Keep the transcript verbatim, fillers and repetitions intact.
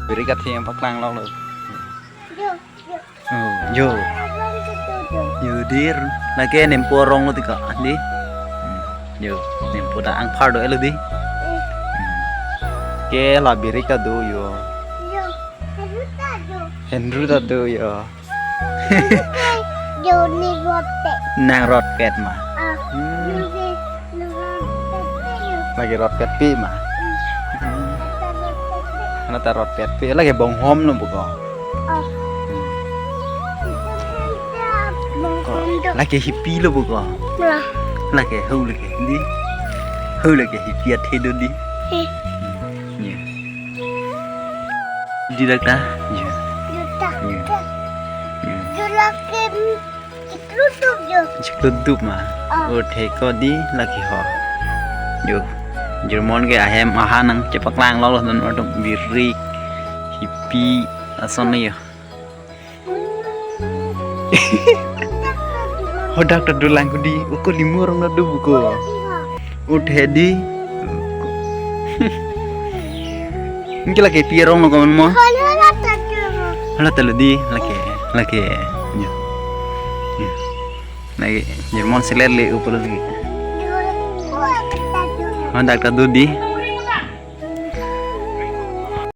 Birik athe paklang longlo. Yo, yo. Oh, yo. Yo, dir. Lake nempo aronglo ti ka, di. Hmm. Yo, nempo ta angphar do-etlo di. Hmm. Ke la birik ta do yo. Yo, Henry ta do. Henry ta do yo. Yo, ne rotpet. Nang rotpet ma. Ah, Hmm. yo, ne rotpet yo. Lake rotpetpe ma. Hmm. Kata rotpet. Ano ta rotpetpe. Lake bonghom lo buko. Oh. Itu kan dia bonghom do. Lake hipilo buko. Lah. Lake hau lake. Di. Hau lake hipi athe do di. Eh. Hmm. Ye. Di dak ta. Ye. Juta. Ye. Ye. Juta ke Chiklo dup yo. Chiklo dup ma. Ah. O theko di lake ho. Yo. Jirmon ke ahem aha nangchepaklang longlo non atum birik, hipi, ason yo. Hodak ta dolang hudi, uko limur na do buko. Uthe di. Anke lake pi aronglo komat mo? Hol hol ta dulu. Hala talo di, lake, lake. Yo. Yo. Lake, jirmon selet le upar lagi. Dulu, hol ta dulu. Hodak ta do di.